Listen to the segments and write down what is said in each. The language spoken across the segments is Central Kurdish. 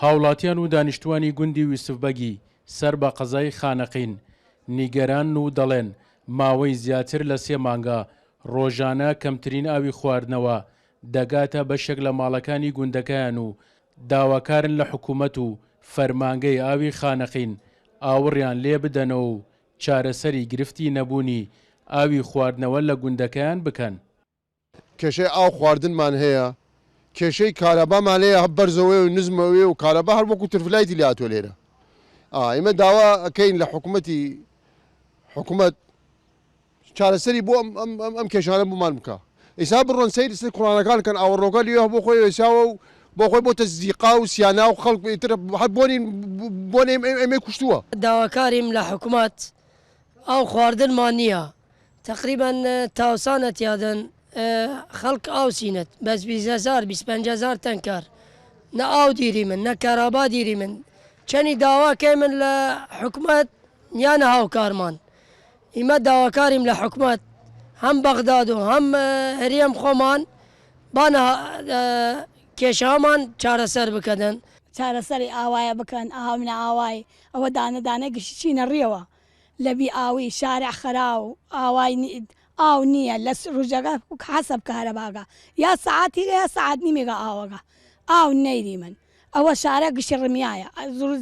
هاوڵاتیان و دانیشتوانی گوندی ویسفبەگی سەر بە قەزای خانەقین نیگەرانن و دەڵێن، ماوەی زیاتر لە سێ مانگە ڕۆژانە کەمترین ئاوی خواردنەوە دەگاتە بەشێک لە ماڵەکانی گوندەکەیان و داواکارن لە حکومەت و فەرمانگەی ئاوی خانەقین ئاوڕیان لێ بدەنەوە و چارەسەری گرفتی نەبوونی ئاوی خواردنەوە لە گوندەکەیان بکەن. کێشەی ئاو خواردنمان هەیە، کێشەی کارەبامان هەیە هە بەرزەوەیە و نزمەوەیە و کارەبا هەر وەکو ترفلایتی لێ هاتووە لێرە. ئێمە داوا ئەکەین لە حکومەتی حکومەت چارەسەری بۆ ئەم ئەم ئەم ئەم کێشانە بۆمان بکا. ئیسا بڕۆن سەیری سەر کوڵانەکان کەن ئاوەڕۆکە لێ بۆ خۆی وێساوە و بۆ خۆی بۆتە زیقا و سیانا و خەڵک ئیتر هەر بۆنی بۆنی ئێمەی کوشتووە. داواکاریم لە حکومەت ئاو خواردنمان نییە تەقریبەن تاوسانە تیادن خەڵک ئاو سینت بەس 20 هەزار 25 هەزار تەنکەر نە ئاو دیریمن نە کارابا دیریمن چەنی داوا کەیمن لە حکومەت نیانە هاوکارمان ئیمە داواکاریم لە حکومەت هەم بەغداد و هەم هەرێم خۆمان بانە کێشەمان چارەسەر بکەن. چارەسەری ئاوایە بکەن ئاومنە ئاوای ئەوە دانە دانە گشتی چینە ڕیەوە لە بی ئاوی شارع خەراو ئاوای ئاو نییە لە رووژەگە حەسەب کارەباگە یا سەعاتیگە یا سەعات نیمێگە ئاوەگە ئاو نەیریمن ئەوە شارە گشتی ڕمیایە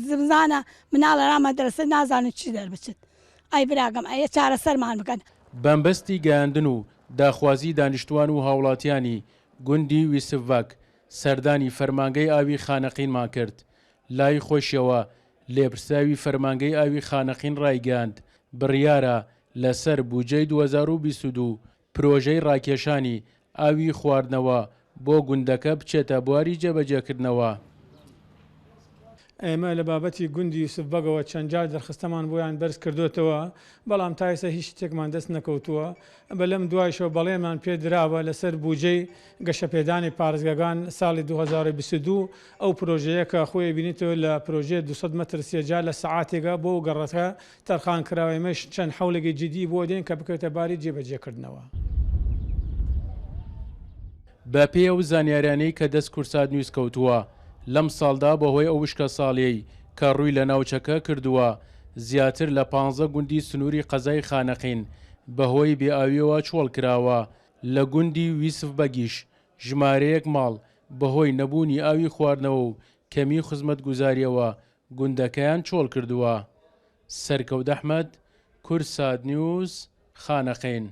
زمزانە مناڵ ئەرا مەدرەسە نازانن چ دەربچن ئەی براگەم ئەیە چارەسەرمان بکەن. بەمبەستی گەیاندن و داخوازی دانیشتوان و هاوڵاتیانی گوندی ویسفڤەک سەردانی فەرمانگەی ئاوی خانەقینمان کرد، لای خۆیشیەوە لێپرسراوی فەرمانگەی ئاوی خانەقین ڕایگەیاند، بڕیارە لەسەر بوجەی 2022 پرۆژەی ڕاکێشانی ئاوی خواردنەوە بۆ گوندەکە بچێتە بواری جێبەجێکردنەوە. ئێمە لە بابەتی گوندی یوسف بەگەوە چەند جار دەرخستەمان بۆیان بەرز کردۆتەوە، بەڵام تا ئێستا هیچ شتێکمان دەست نەکەوتووە. بەلەم دوایشەوە بەڵێنمان پێ دراوە لەسەر بوجەی گەشەپێدانی پارێزگاکان ساڵی 2022 ئەو پرۆژەیە کە خۆی ئەبینیتەوە لە پرۆژەی 200 مەتر سێجا لە سەعاتێکە بۆ ئەو گەڕەکە تەرخان کراوە ئێمەش چەند حەولێکی جیدی بۆ دێن کە بکەوێتە باری جێبەجێکردنەوە. بە پێی ئەو زانیاریانەی کە دەست کوردسات نیوز کەوتووە، لەمساڵدا بەهۆی ئەو وشکەساڵیەی کە ڕووی لە ناوچەکە کردووە، زیاتر لە پانزە گوندی سنووری قەزای خانەقین بەهۆی بێ ئاوییەوە چۆڵ کراوە، لە گوندی ویسف بەگیش ژمارەیەک ماڵ بەهۆی نەبوونی ئاوی خواردنەوە و کەمی خزمەتگوزارییەوە گوندەکەیان چۆڵ کردووە. سەرکەوت ئەحمەد، کوردسات نیوز، خانەقین.